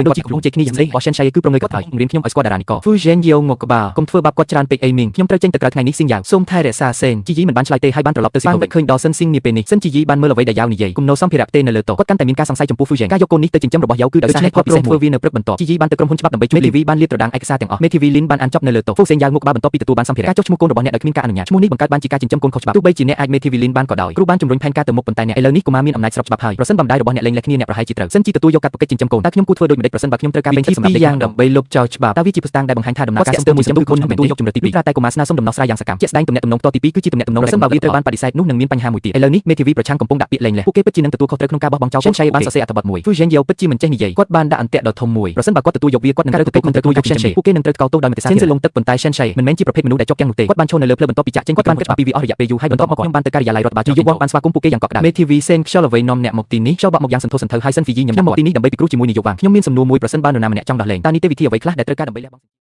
ដូចជាកំពុងជែកគ្នាយ៉ាងស្រីរបស់ Shen Shai គឺប្រងើយកគាត់ហើយបង្រៀនខ្ញុំឲ្យស្គាល់តារានិករ Fu Zhen យោងកក្បាលកុំធ្វើបាបគាត់ច្រើនពេកអីមីងខ្ញុំត្រូវចេញទៅក្រៅថ្ងៃនេះស៊ីងយ៉ាវសូមថែរក្សាសេនជីយីមិនបានឆ្លើយទេហើយបានត្រឡប់ទៅស៊ីបានឃើញដល់សិនស៊ីងនាពេលនេះសិនជីយីបានមើលអ្វីដែលយ៉ាវនិយាយគំនោសម្ភារៈផ្ទេរនៅលើតុគាត់កាន់តែមានការសង្ស័យចំពោះ Fu Zhen ការយកកូននេះទៅចិញ្ចឹមរបស់យ៉ាវគឺដោយសារហេតុផលពិសេសធ្វើវានៅព្រឹកបន្ទាប់ជីយីបានទៅក្រុមហ៊ុនច្បាប់ដើម្បីជួយមេធាវីបានលាតត្រដាងឯកសារទាំងអស់មេធាវីលីនបានអានចប់នៅលើតុ Fu Zhen យ៉ាវងកក្បាលបន្ទាប់ពីទទួលបានសម្ភារៈការចុះឈ្មោះកូនរបស់អ្នកដោយគ្មានការអនុញ្ញាតឈ្មោះនេះបង្កើតបានជាការចិញ្ចឹមកូនខុសច្បាប់ទោះបីជាអ្នកអាចមេធាវីលីនបានក៏ដោយគ្រូបានជំរុញផែនការទៅមុខប៉ុន្តែអ្នកឥឡូវនេះកុមារមានអំណាចស្របច្បាប់ហើយប្រសិនបើម្ដាយរបស់អ្នកលែងលះគ្នាអ្នកប្រហែលជាត្រូវសិនជីទទួលយកកាតព្វកិច្ចចិញ្ចឹមកូនតើខ្ញុំគួរធ្វើដូចម្តេចប្រសិនបើខ្ញុំត្រូវការពេញចិត្តសម្រាប់យ៉ាងដើម្បីលុបចោលច្បាប់តើវាជាភស្តុតាងដែលបង្ហាញថាដំណើរការសុំទោសមួយចំនួនគឺនឹងទទួលយកជំរើសទី2ត្រាតែកុមារស្នើសុំដំណោះស្រាយយ៉ាងសកម្មជាក់ស្ដែងទំនាក់ទំនងផ្ទាល់ទី2គឺជាទំនាក់ទំនងប្រសិនបើវាត្រូវបានបដិសេធនោះនឹងមានបញ្ហាមួយទៀតឥឡូវនេះមេធាវីប្រឆាំងកំពុងដាក់ពាក្យលែងលះពួកគេពិតជានឹងទទួលខុសត្រូវក្នុងការបោះបង់ចោល Shen Shai បានសរសេរអត្ថបទមួយ Fu Zhen Yao ពិតជាមិនចេះនិយាយគាត់បានដាក់អន្ទាក់ដ៏ធំមួយប្រសិនបើគាត់ទទួលយកវាគាត់នឹងត្រូវទទួលទទួលយក Shen Shai ពួកគេនឹងត្រូវថ្កោលទោសដោយមតិសាធារណៈលងទឹកប៉ុន្តែ Shen Shai មិនមែនជាប្រភេទមនុស្សដែលជាប់គាំងនោះទេគាត់បានឈរនៅលើផ្លូវបន្ទាប់ពីចាក់ចេញគាត់បានគិតច្បាស់ពីវាអស់រយៈពេលយូរហើយបន្ទាប់មកខ្ញុំបានទៅការិយាល័យរដ្ឋបាលនាយកវងបានស្វាគមន៍ពួកគេយ៉ាងកក់ក្ដៅមេធាវីសេនខ្យល់អ្វីនាំអ្នកមកទីនេះខ្យល់បាក់មកយ៉ាងសន្ធោសន្ធៅហើយសិនហ្វីយីញ៉ាំមកទីនេះដើម្បីពិគ្រោះជាមួយនាយកវងខ្ញុំមានសំណួរមួយប្រសិនបើនរណាម្នាក់ចង់ដោះលែងតើនីតិវិធីអ្វីខ្លះដែលត្រូវការដើម្បីលះបង់។